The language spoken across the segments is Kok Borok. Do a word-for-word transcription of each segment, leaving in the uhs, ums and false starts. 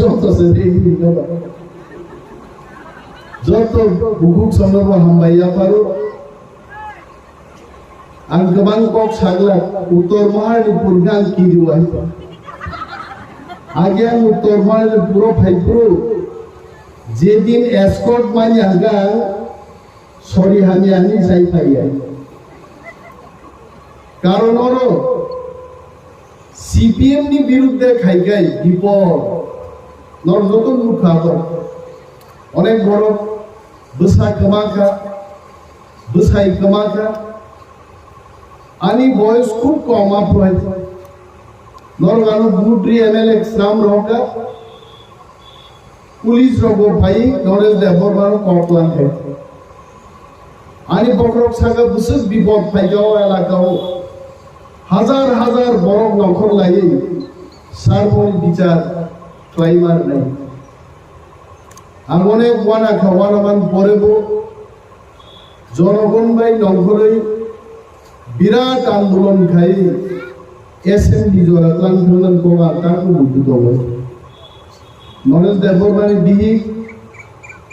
Joto se re hini no ba. Joto bukuk sono bo hambai ya paro. Ang kwbang kok sagla, Uttor Maharani purga ang kiri wai. Agi ang Uttor Maharani puro phai puro. Jedin escort manya ga sori hani ani sai phai ya. Karon oro C P M ni birudde khaigai bipod. Nor joto nukha to. Onek borok bwsa kwma kha, bwsai kwma kha. Ani boyos khub kom aphuru hai. Norok ano Gumutri M L A swnam rohor kha. Police rok bo phai Noresh Debbarma no kok lang khe. Ani bokhorok saka bwswk bipod phaikha o elaka o. Hajar hajar borok nongkhor laiwi sarmoni bichar khlai ma rwnai. Ang onek uana kha, uana man pore bo Jonogon bai nongkhorwi birat andolon khai S M D jora tlang thangnan kok ang takhuk bubu tongo. Noresh Debbarmani bihik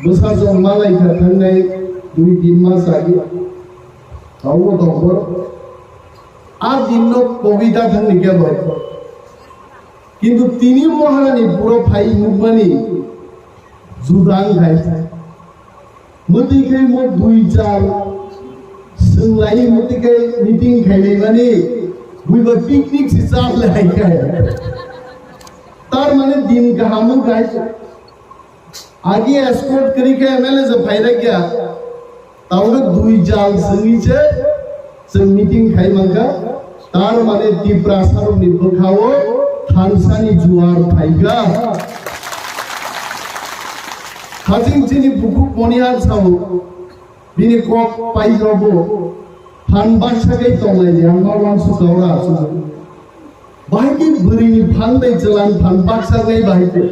bwsajwk malai kha thangnai dui tin mas age. Abo tongbo a dinno kobita thangni kebo. Kintu tini Maharani puro phai nukmani juda wng khai. Mwtwi khe mo dui chal swng lai, mwtwi khe meeting khainai mani buiba picnic si chal lai kha. Tar mane din kaham wng khai. Agi escort kwrwi khe M L A se phai rwkya. Tabuk dui jal swngwi se chwng meeting khai mankha. Tar mane Tiprasarokni bwkhao thansani juar phaikha. Haching chini bukhuk Monihan sao. Bini kok paijabo phan baksa khe tonglai di, ang ma uansukha ora aswk. Bahai khe bwrwini phan bai chwlani phan baksa khe bahai khe.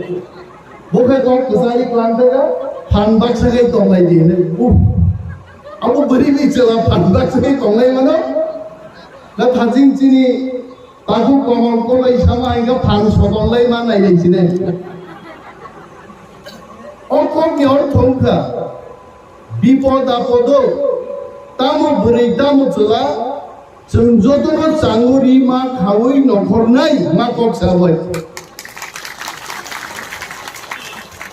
Bo khe kok kwchari klang thaka phan baksa khe tonglai di hinwi. Uff. Abo bwrwini chwla phan baksa khe tonglai mano. Na thajing chini takhuk komol kolai sama hingkha phan sotonlai ma nailai sine. O kokni ortho wngkha. Bipod apodo tamo bwrwi tamo chwla, chwng jotono changwi rima khawi nokhornai ma kok sabai.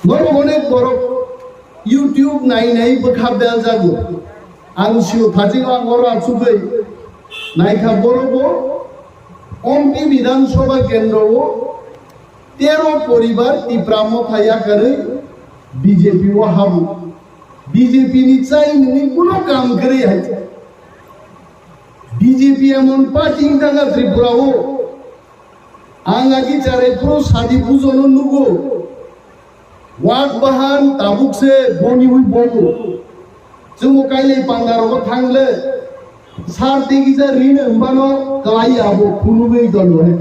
Norok onek borok YouTube nai nai bwkha beljago. Ang sio thajing ang oro achugwi naikha borobo Ompi Bidhan Sabha kendro o tero poribar Tipra Motha yakarwi B J P o habu. B J P ni chai nini kuno kam kwrwi hai. B J P emon party wngkha Tripura o. Ang agi charai phuru sadi pujono nugo. Wak bahan tabuk se boni wi bogo. Chwngbo kailai panda rogo thangle. Sar tei kisa rin wngmano kwlai abo phunugwi dono hai.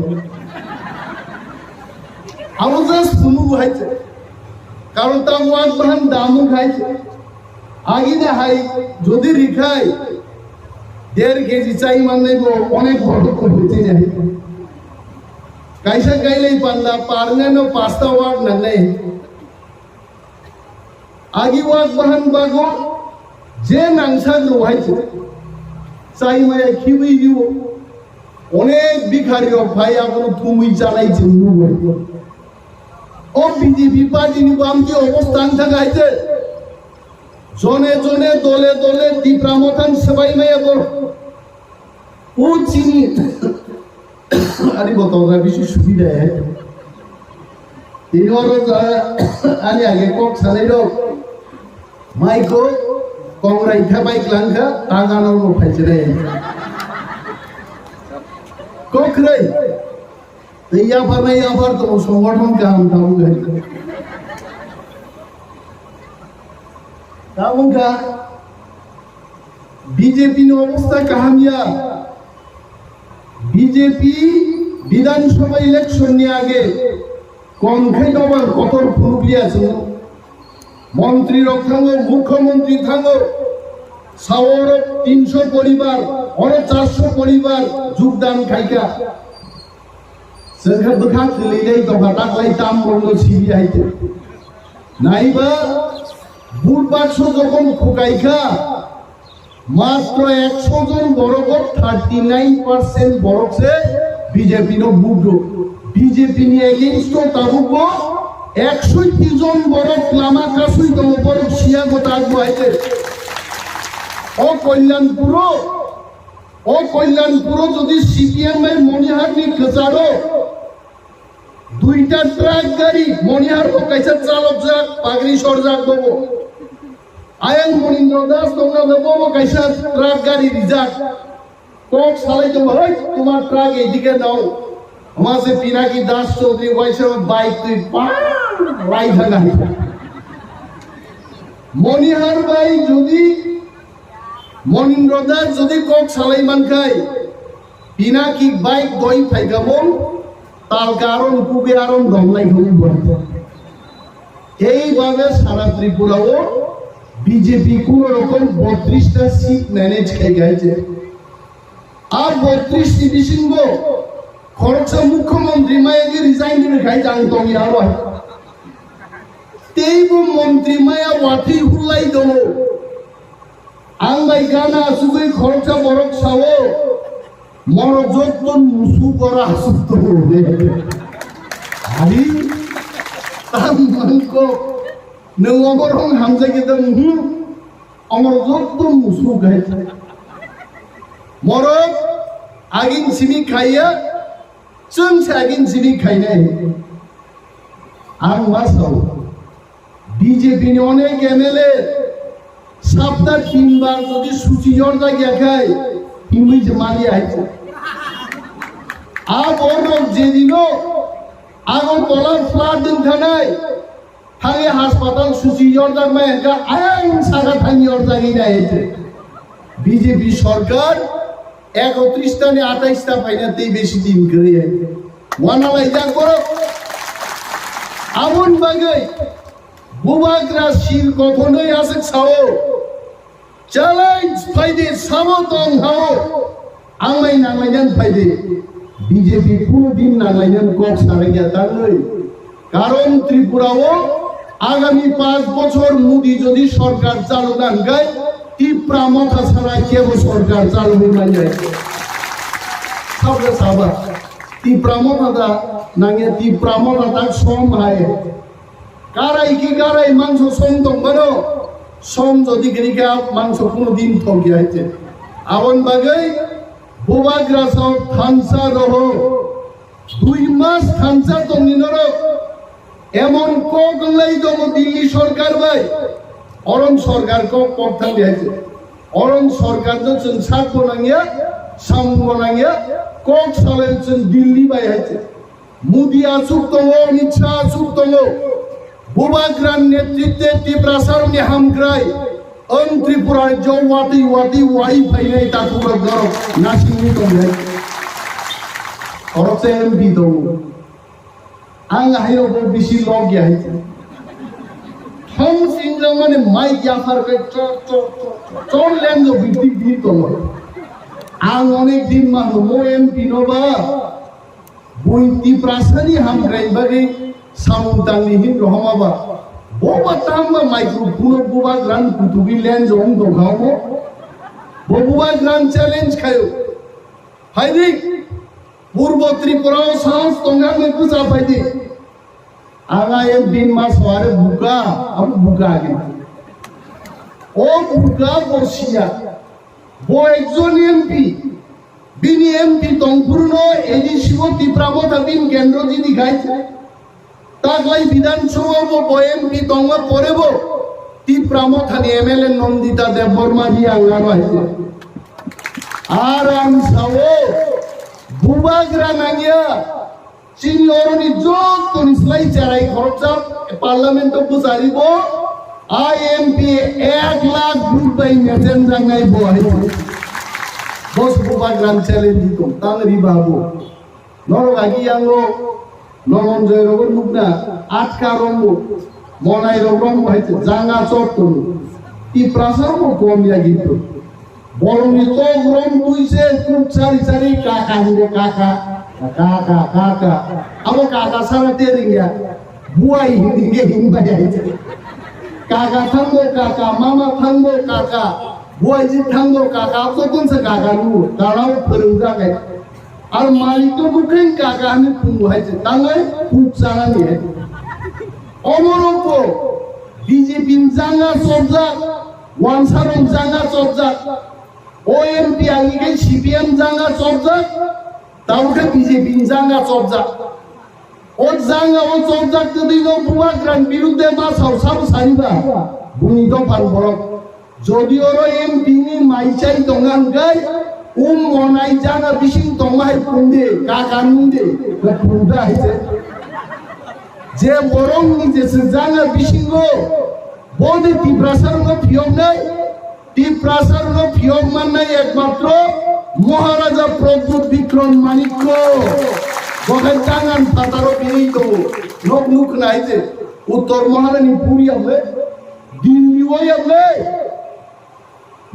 Abo just phunugo hai se. Karon ta wak bahan damu khai se. Agini hai jodi rikhai der keji chai mannai bo onek borok ko bwtwi nai. Kaisa kailai panda parneno pasta wak nangnai. Agi wak bahan bago je nangsak rw hai se. Chai maya khiwi biwo. Onek bikhari rok phai abono thumwi chanai chwng nugo. O B J P party ni bamti obostha wng thang hai se. Jone jone dole dole Tipra Mothani swbai maya bo. O chini ani bo tongra bisi subida hai. Tini oro ani age kok sanai rok. Mai ko kongrai kha bai klang kha tagan oro phai chinai. Kok khrai. Tei yaphar nai yaphar tongo, songothon kaham tabuk hai. Tabuk kha B J P ni obostha kaham ya. B J P Bidhan Sabha election ni age kom khe dobar kotor phunukliya chwng. Montri rok thango, mukhyamantri thango, sao oro tinsho poribar, oro charsho poribar jogdan khaikha. Chwngkha bwkha kwlwinai tongkha taklai tam rokno siri hai tong. Naiba vote bakso jokhon khukaikha, matro ekso jon borogo thirty nine percent borok se B J P no vote rw. B J P ni against o tabukbo eksotti jon borok lama kasui tongo, borok siya go tak bo hai tong. O Kalyanpuro, o Kalyanpuro jodi C P M bai Monihar ni kwcharo duita truck gari, Monihar bo kaisa chalokjak, pagri sorjak bobo. Ayang Monindra Das tongna bo, bobo kaisa truck gari rijak. Kok salai tongo, "Hoi, tuma truck edike nao." Ama se Pinaki Das Chaudhary waisa bike twi pa lai thang hai. Monihar bai jodi Monindra Das jodi kok salai mankhai, Pinaki bike doi phaikha mung, talka aron kubi aron dom lai thangwi bo. Ei babe sara Tripura o B J P kuno rokom botris ta seat manage khai gai je. A botris ni bisingo khoroksa mukhyamantri maya di resign di khai jang tong ya ro. Teibo mantri maya watwi hulai tongo. Ang bai gana asugwi khoroksa borok sao, "Morok jotto musu gora asuk tongo." Ari, tang mangko, nwng oborong hamjagwi tong, hmm? Omor jotto musu gai. Morok agin simi khaiya, chwng se agin simi khainai. Ang ma sao, B J P ni onek M L A sapta tin bar jodi suchi yorjak ya khai, himwi je mali hai. A borok jedino Agartala flood wng thanai, thangwi haspatal suchi yorjak mai hwnkha, ayang saka thang yorjagwi nai hai je. B J P sorkar ekotris ta ni atais ta phaina tei besi din kwrwi hai. Wana laijak borok. Aboni bagwi Bubagra sil kothonwi aswk sao, "Challenge phaidi, samo tong hao, ang bai nanglainani phaidi." B J P kuno din nanglainani kok sarakya tangwi. Karon Tripura o agami panch bochor Modi jodi sorkar chalona hwnkhe Tipra Motha sara kebo sorkar chalogwi manya. Sabra saba Tipra Motha da nangya, Tipra Motha tak som hai. Karai ki karai mangso som tong mano, som jodi giri kha mangso kuno din thok ya hai je. Aboni bagwi Bubagra sao thansa roho, dui mas thansa tongni norok emon kok wnglai tongo Delhi sorkar bai, oron sorkar kok kok thang di hai je. Oron sorkar no chwng sak bo nangya, samung bo nangya, kok salai chwng Delhi bai hai je. Modi achuk tongo, Amit Shah achuk tongo. Bubagra ni netritwe Tiprasa rokni hamkrai. Ang Tripura rajyo watwi watwi wai phainai takhuk rok norok nasingwi tongnai. Khoroksa M P tongo. Ang haino bo bisi log ya hai. Thong singjak mani mic yaphar khe chor chor chor chor leng jo bidi bidi tongo. Ang onek din ma mo M P no ba. Bui Tiprasani hamkrai bagwi samung tangni hin rohoma ba. Bo ba tang ba microphone o bubagrani kutubi lens ong tongkha omo. Bo bubagrani challenge khayo. Phaidi, Purbo Tripura o sahos tongkha hwnwi bwsa phaidi. Ang M P ni ma saware buka, abo buka age. O buka bo siya. Bo ekjon M P. Bini M P tongphuru no A D C o Tipra Motha bini kendro jini khai. Taklai Bidhan Sabha bo bo M P tongma pore bo Tipra Motha ni M L A Nandita Debbarma ri ang aro hai. Ar ang sao bubagra nangya. Chini oroni jottoni slai cherai khoroksa parliament o bwchari bo I M P ek lakh vote bai mechen jangnai bo hai. Bos bubagrani challenge tong tang ri babu. Norok agi yango Nononjoy rogo nukna atka rombo monai rok rombo hai janga chottono. Tiprasa rombo kom ya gitu. Bolongni tok rom twi se kuk chari chari kaka hingo kaka. Kaka, kaka. Abo kaka sana te ringya. Buai hindi ke himba ya. Kaka thango kaka, mama thango kaka. Buai ji thango kaka, abo tun se kaka nu. Kalau perung kaka. Ar malik to bukan kaka ni pungu hai se. Tangai puk sana ni hai. Omoropo B J P janga sobjak, wansarong janga sobjak. O M P agi ke C P M janga sobjak, tamo ke B J P janga sobjak. O janga o sobjak twi no bubagrani birudde ma sao sabo sariba, buni dophan borok. Jodi oro M P ni mai chai tongna hwnkhe, um monai janga bising tongma hai pungde, kaka nungde, pungda hai se. Je borok ni jesa janga bisingo, bode Tiprasa no phiyoknai, Tiprasa no phiyok mannai ekmatro Maharaja Pradyut Bikram Manikya. Bokhai tangan phataro bini tongo. Nok nuk nai je. Uttor Maharani puri amle, Dilli o amle,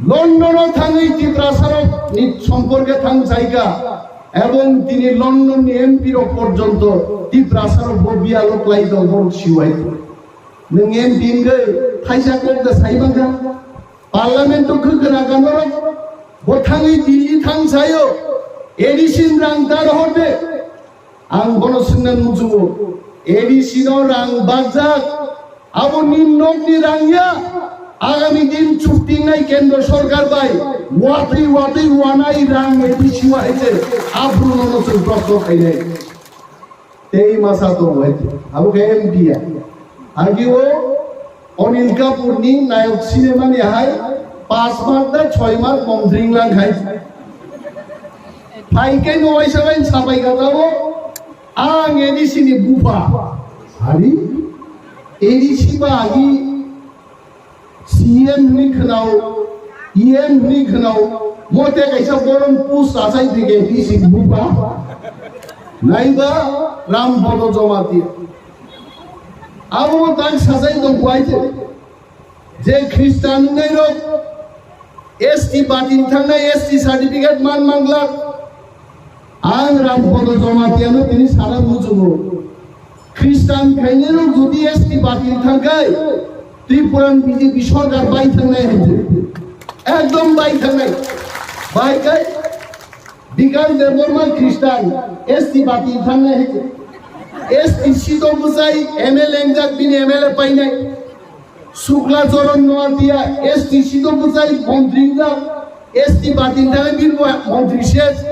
London o thangwi Tiprasa rok ni somporke thang jaika. Ebong tini London ni M P rok porjonto Tiprasa rok bo biyalo klai tong borok siwai. Nwng M P hwnkhe thaisa kok da sai bangkha. Parliament o khwkhwna ka norok bo thangwi Delhi thang sayo, A D C ni rang dar hor de. Ang bono swngna nukjungo, A D C no rang bajak, abo ni nokni rang ya. Agami din chuktingnai kendro sorkar bai watwi watwi wanai rang A D C wa hai se aphuru no chwng prokto khainai. Tei masa tongo hai se. Abo khe M P ya. Agi o Anil Kapoor ni nayok cinema ni hai pas mark da choi mark mom dring lang hai. Phai khe no waisa bai sabai ka tabo. Ang A D C ni bupha. Hari A D C ba agi C M ni khwnao, E M ni khwnao. Mote kaisa borom pus asai thike A D C ni bupha. Naiba Ram Bodo Jamatia. Abo tak sajai tong kuai te. Je Khristan wngnai rok S T batin thangnai S T certificate man manglak. Ang Ram Bodo Jamatia no tini sana bujugo. Khristan khainai rok jodi S T batin thangkai, Tripura ni B J P sorkar bai thangnai hai je. Ekdom bai thangnai. Bai kai Bikash Debbarma Khristan, S T bati thangnai hai. S T sito bwsai M L A wngjak, bini M L A painai. Sukla Charan Noatia, S T sito bwsai montri wngjak, S T bati thangwi bini bo montri ses.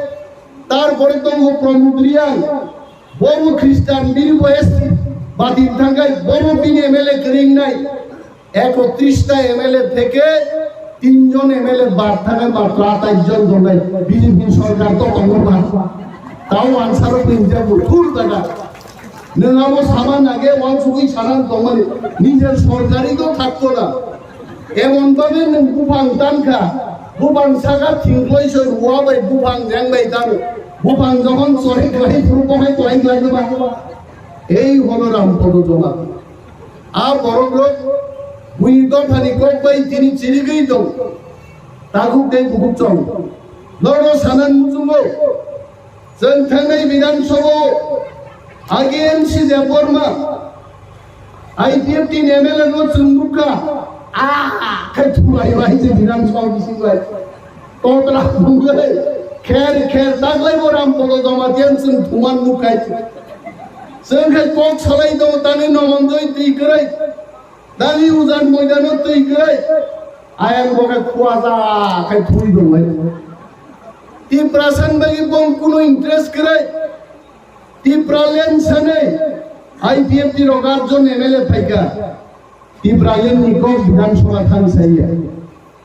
Tarpore tongo Pramod Reang, bo bo Khristan, bini bo S T bati thangkai, bo bo bini M L A kwrwi wngnai. Ekotris ta M L A theke tinjon M L A bad thangwi matro atais jon tongnai B J P sorkar to tongo ba. Tao ansaro pinjago thur jaga. Nwng abo sama nage wansugwi sana tongmani nijer sorkari to thakto na. Emon babe nwng buphang tankha, buphang saka thingkloi soi rua bai buphang jeng bai tano. Buphang jokhon chori klai phuru bohai klai klai ba. Ei holo Ram Podo Joma. A borok rok buini dophani kok bai tini chirigwi tong. Takhuk tei bukhuk chong. Norok sana muchungo. Chwng thangnai Bidhan Sabha o agi M C Debbarma I P F T ni M L A no chwng nukha. Ah, khai thulai bai je Bidhan Sabha bisingo. Kotra bungwi kher kher taglai bo Ram Podo Jamatia chwng thuman nukhai. Chwng khe kok salai do tani Nomonjoi twi kwrwi. Tani Ujan Moidano twi kwrwi. Ayang bo khe khuaja khai thwi dongwi. Tiprasa ni bagwi bo kuno interest kwrwi. Tipraland sanai I P F T rok atjon M L A phaikha. Tipraland ni kok Bidhan Sabha thang saiya.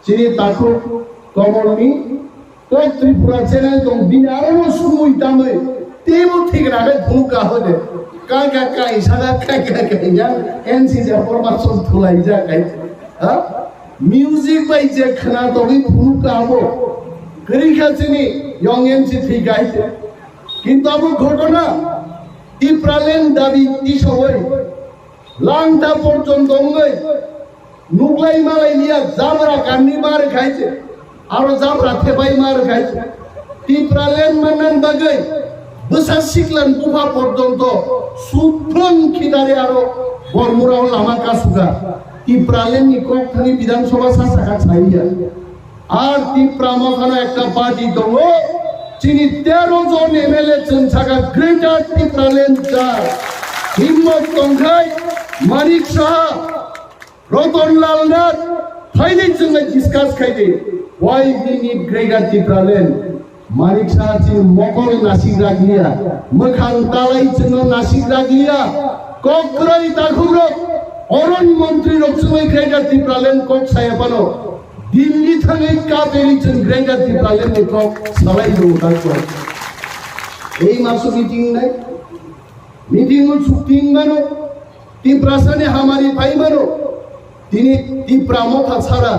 Chini takhuk Komorni kok Tripura channel tong bini aro no sumui tamui teibo thik ragai phunuk ka hode. Ka ka ka isada ka ka ka ya N C J forma som thulai ja kai. Ha? Music bai je khna togwi phunuk ka abo. Kwrwi kha chini young M C thik gai. Kintu abo ghotona Tipraland dabi tisawai. Langta porjonto wngwi nuklai malai liya jabra kanni mar khai se, aro jabra thepai mar khai se. Tipraland mannan bagwi Bwsa siklan bupha porjonto suthlwng khidari aro Bormurao lama kasuga. Tipraland ni kok thani Bidhan Sabha sa saka chaiya. Ar Tipra mokhano ekta party tongo. Chini tero jon M L A chwng saka Greater Tipraland cha. Himmot tongkhai Manik Saha, Ratan Lal Nath, phaidi chwng discuss khaidi. Why we need Greater Tipraland? Manik Saha chini mokol nasik ragliya, mwkhang talai chwngno nasik ragliya, kok kwrwi takhukrok, oron montri rok chwngwi Greater Tipraland kok saya phano, Delhi thangwi kaperi chwng Greater Tipraland ni kok salai rw dakho. Ei maso meeting nai, meeting o chukting mano, Tiprasani hamari phai mano, tini Tipra motha sara,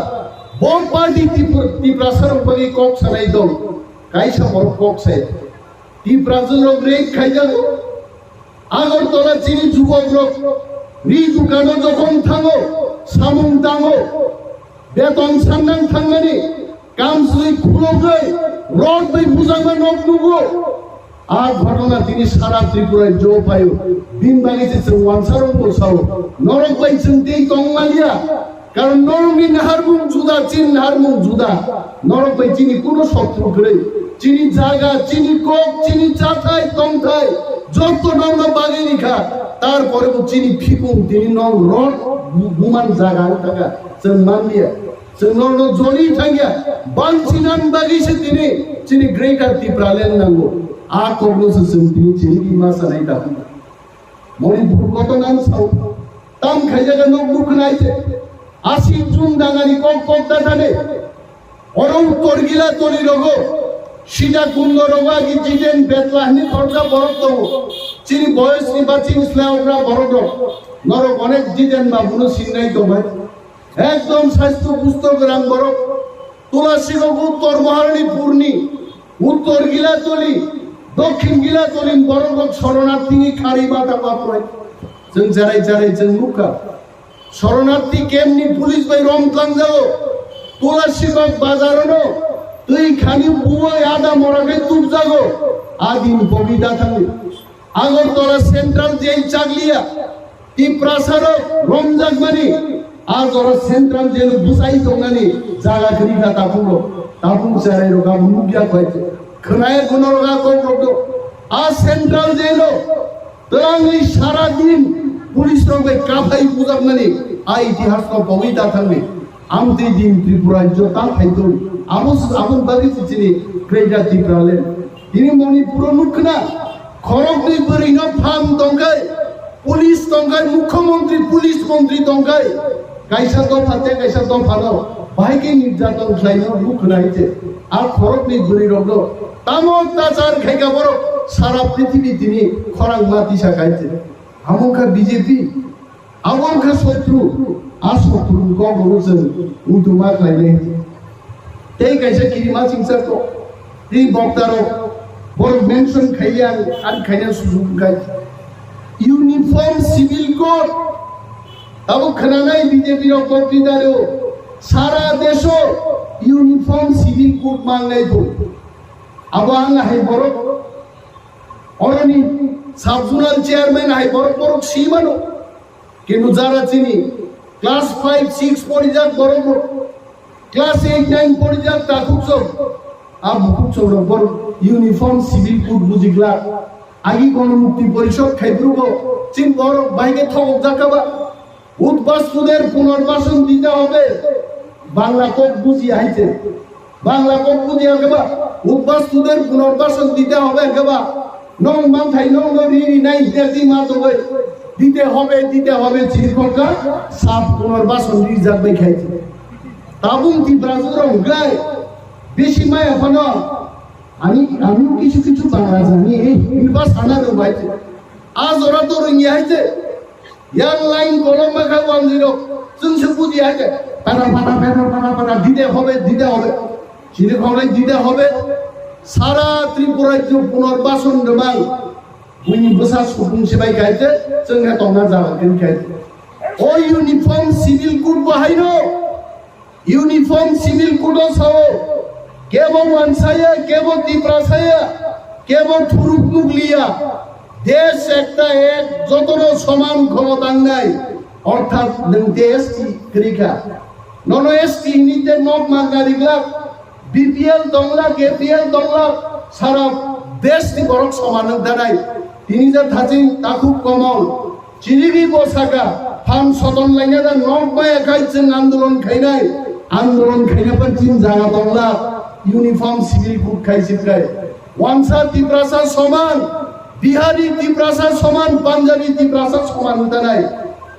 bo party Tipra, Tiprasarok bagwi kok sanai dol, kaisa borok kok sai. Tiprasarok rape khaijago, Agartala chini jubokrok ri dukano jokhon thango, samung tango, beton sannang thangmani, kam swi khulogwi, rod bai bujakma nok nugo. A ghotona tini sara Tripura rajyo paio. Bini bagwi se chwng wansarok bo sao. Norok bai chwng tei tong maliya. Karon norokni naharmung juda, chini naharmung juda. Norok bai chini kuno sotru kwrwi. Chini jaga, chini kok, chini chathai, tongthai, jotto norokno bagwi rikha. Tarpore bo chini phikung tini nok rod bu-, buman jaga wng thangkha. Chwng manliya. Chwng norokno joli thangya, bangsinan bagwi se tini chini Greater Tipraland nango. A kokno se chwng tini chini bima sanai dabu. Manipur koto nan sao, tam khaijaga nok nuknai se. Asik jun dangani kok kok da thane. Oro uttor gila toli rogo, sida kundo rogo agi Jiten Betla hini khoroksa borok tongo. Chini boyos ni ba chini slai okra borok rok. Norok onek Jiten babuno singnai tongbai. Ekdom sastro pusto gwnang borok. Tulasigok uttor Maharanipurni, uttor Gilatoli, dokhin Gilatolini borok rok soronarthini khari bata baproi. Chwng cherai cherai chwng nukha. Soronarthi campni police bai rom tlangjago. Tulasigok bazarono twi khani buwai ada mora khe tubjago. Adin pogi da thangwi. Agartala Central Jail chakliya, Tiprasarok romjakmani, a jora Central Jail bwsai tongnani jaga kwrwi kha tabukno, tabuk cherairok abo nukya khlai khe. Khwnaya gunorok a kokrokno, a Central Jailo twrangwi sara din police rok bai kaphai bujakmani, a itihasno pogwi ta thangni. Amtwi din Tripura rajyo ta phaitong, abo, aboni bagwi se chini Greater Tipraland. Tini Manipuro nukkhna, khoroknwi bwrwino phang tongkhai, police tongkhai, mukhyamantri, police mantri tongkhai, kaisa dopha tei kaisa dophano bahai khe nirjaton khlaino nukkhna hinkhe, a khoroknwi bwrwirokno tamo tachar khaikha borok sara prithibi tini khorang ma tisa khaikhe. Amo wngkha B J P. Abo wngkha sotru, a sotru ni kok rok chwng muitu ma khlainai. Tei kaisa kirima chingsa kok, tei bokta rok borok mention khailiya ang, ang khaina sujuk wngkha. Uniform Civil Code, abo khwnanai B J P rok bokti daro, sara deso Uniform Civil Code mangnai bo. Abo ang hai borok, oroni Sub Zonal Chairman hai borok, borok si mano. Kintu jara chini class five, six porijak borok rok, class eight, nine porijak takhuk chok, a bukhuk chok rok borok uniform civil code bujikla. Agi Gonomukti Porishod khai phuru bo chini borok bai khe thokjak kha ba. উদ্বাস্তুদের পুনর্বাসন দিতে হবে, বাংলা কোড বুঝিয়া হাইতে। Bangla kok buji ang keba, udbastuder punorbashan dite hobe ang keba, nong mangthai nong no ri ri nai hingke di ma togoi, dite hobe, dite hobe, chiri kokka, sab punorbashan rijak bai khai. Tabung Tiprasa rok hingkai, besi maya phano, আমি, আমিও কিছু কিছু বাংলা জানি, এই হিন্দু ভাষা না রে ভাই। আজ ওরা তো রঙিয়া হয়েছে, Yang line kolom ma kha one zero. Chwng se buji hai khe. Para, para, para, para, para, dite hobe, dite hobe. Chini khonai dite hobe. Sara Tripura rajyo punorbashan rwmang. Buini bwsa supung se bai khai khe, chwng khe tongna jaga khe khai. O uniform civil code bo haino. Uniform civil code o sao, kebo wansaya, kebo Tiprasaya, Kebo thuruk nukliya, desh ekta ek, jotono soman khomota wngnai, orthat nwng te S T kwrwi kha. Nono S T hinwi te nok magna rijak, B P L tonglak, A P L tonglak, sara desh ni borok soman wng tanai. Tini je thaching takhuk komol, chirigwi bo saka, phan soton laina da nok maya khai chwng andolon khainai, andolon khaina phan chini jaga tonglak, uniform civil code khai sibkhai. Wansa Tiprasa soman, Bihari Tiprasa soman, Punjabi Tiprasa soman wng tanai.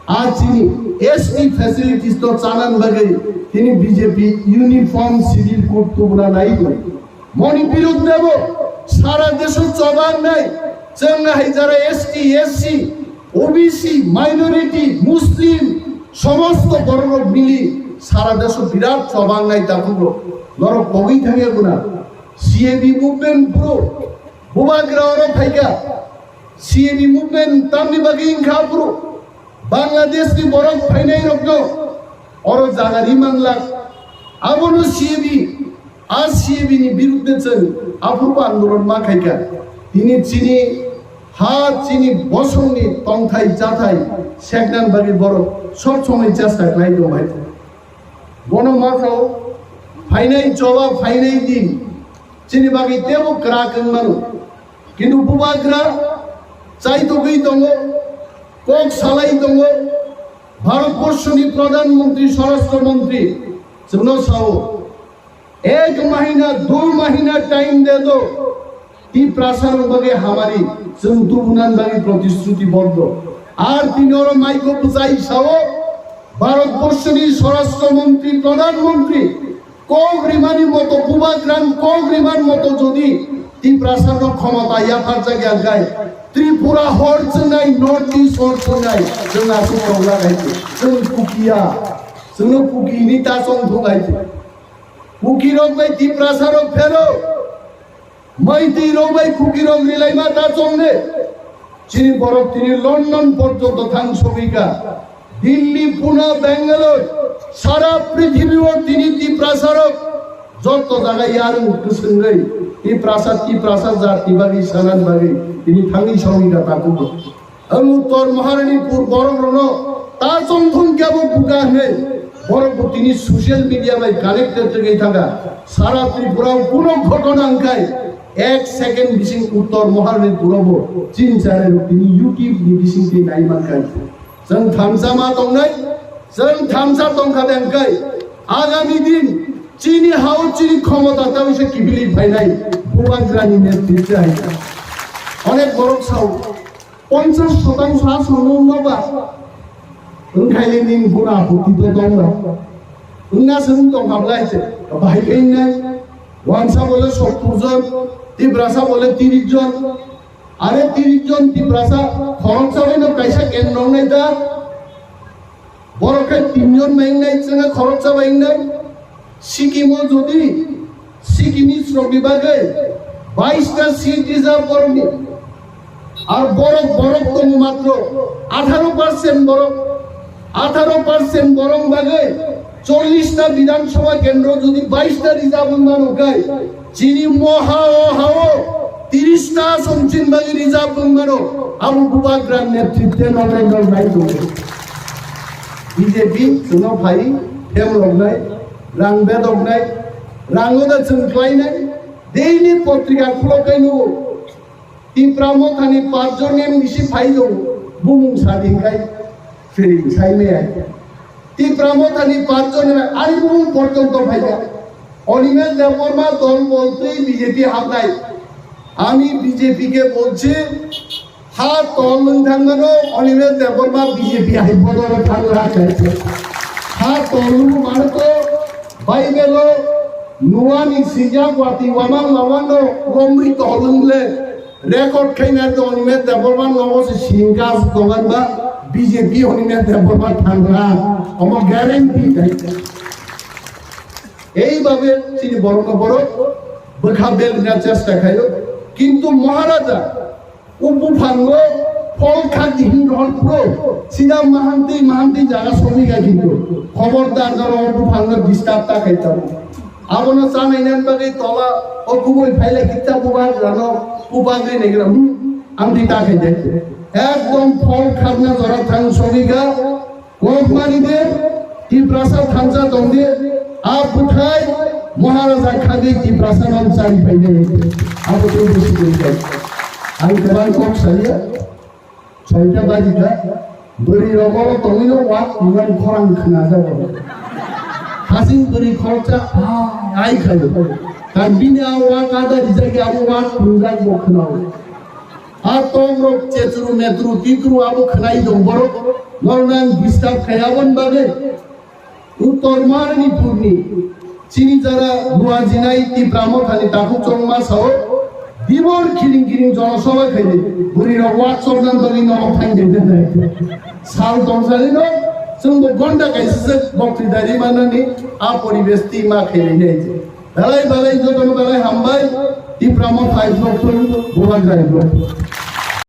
A chini S T facilities to chanan bagwi tini B J P uniform civil code tubuna nai tong. Moni birud nebo sara desho chobang nai. Chwng hai jara S T, S C, O B C, minority, Muslim, somosto borok mili sara desho birat chobang nai takhuk rok. Norok kogwi thangya guna. C A B movement phuru Bubagra oro phaikha. C A B movement tamni bagwi wngkha phuru Bangladesh ni borok phainai rokno oro jaga ri manglak. Abono C A B, a C A B ni birudde chwng aphuru andolon ma khaikha. Tini chini ha chini bosongni tongthai chathai seknan bagwi borok sob somoi chesta khlai tong bai. Bono ma sao phainai choba phainai din chini bagwi tebo kwrak wng mano. Kintu Bubagra chaitogwi tongo, kok salai tongo. Bharatborshoni Pradhan Mantri, Swarashtra Mantri chwngno sao, ek mahina, dui mahina time de do, Tiprasa rok bagwi hamari chwng tubunan bagwi protishruti boddo. Ar tini oro maiko bwchai sao, Bharatborshoni Swarashtra Mantri, Pradhan Mantri, kok rimani moto, Bubagrani kok rimani moto jodi Tiprasa no khomota yapharjak ya gai, Tripura hor chwngnai, North East hor chwngnai, chwng aswk tongla gai se. Chwng Kukiya, chwngno Kukini ta chong thung gai se. Kuki rok bai Tiprasa rok phero. Maitwi rok bai Kuki rok rilaima ta chongne. Chini borok tini London porjonto thang sogwi kha. Delhi, Pune, Bangalore, sara prithibi o tini Tiprasa rok joto jaga yarung kwswngwi Tiprasa, Tiprasa jat ni bagwi sanan bagwi tini thangwi sogwi kha takhuk. Ang Uttor Maharanipur borok rokno ta chongthung kebo buka hwnwi borok bo tini social media bai connected wngwi thangkha. Sara Tripura o kuno ghotona wngkhai ek second bising Uttor Maharanipur o bo chini channel rok tini YouTube ni bising twi nai mankha. Chwng thamsa ma tongnai, chwng thamsa tongkha de wngkhai agami din chini hao chini khomota ta wisa kiphilwi phainai Bubagrani netritwe hai. Onek borok sao. Ponchas shotangsho aswk nung noba. Wngkhaile nini guna aputti to tongno. Wngna se wng tongkha bwlai se. Bahai khe wngnai. Wansa bole sottur jon, Tiprasa bole tiris jon. Are tiris jon Tiprasa khoroksa bai no kaisa kendro wngnai da. Borok khe tinjon bai wngnai, chwngkhe khoroksa bai wngnai. Sikkim o jodi Sikkim ni srok ni bagwi bais ta seat reserve borok ni. Ar borok, borok tongo matro atharo percent borok. Atharo percent borok bagwi chollish ta Bidhan Sabha kendro jodi bais ta reserve wng mano khe, chini moha o ha o tiris ta aswk chini bagwi reserve wng mano, abo Bubagra netritwe no nai no nai tongo. B J P chwngno phai hem roknai, rang bedoknai, rango da chwng khlainai, daily potrika khulok kai nugo. Tipra Mothani panchjonni bisi phai tongo, bumung sadi khai, feeling sai maya. Tipra Mothani panchjonni ani bumung porjonto phaikha. Animesh Debbarma dol boltwi B J P habnai. Ami B J P ke bolchi, ha tol wng thangmano Animesh Debbarma B J P hai bodol thangla khe. Ha tol wng mano to Bible o Noani sijak wati wamang wamang no romwi tol wng le. Record khaina to Animesh Debbarma nogo se singka dogan ba B J P Animesh Debbarma thangla. Omo guarantee dai. Ei babe chini borok no borok bwkha belna chesta khayo. Kintu Maharaja o buphango phol khak di hin rohor pro sida mahanti mahanti jaga somi ga kintu khobordar jaro o buphango disturb ta khai tabo. Abono chanai nan bagwi tola o kubui phailai kitta bubagrano bubagwi negra, hmm, ang di ta khai de. Ekdom phol khakna jora thang sogwi ga, kok mani de, Tiprasa thansa tong de, a buthai Maharaja khagwi Tiprasa no chari phai de. Abo tei bisi de. Ang kwbang kok saliya. Soita bajikha, bwrwi rok oro tongwino wak tongmani khorang khna jago. Hasing bwrwi khoroksa, ah, ai khayo. Kan bini a wak ada rijak ya, abo wak phunjak bo khnao. A tong rok chechuru metru titru abo khnai dong borok. Nornang disturb khai abon bagwi. Uttor Manipurni chini jara luajinai Tipra Mothani takhuk chongma sao, dibor kiring kiring jonosabha khainai, bwrwi rok wak chokna bagwi norok thangjak nai. Sal tongsalino chwngbo gonda kaisa se boktwi dari manani a poribesh twi ma khainai nai. Belai belai jotono belai hambai, Tipra Motha I block, Bubagra I block.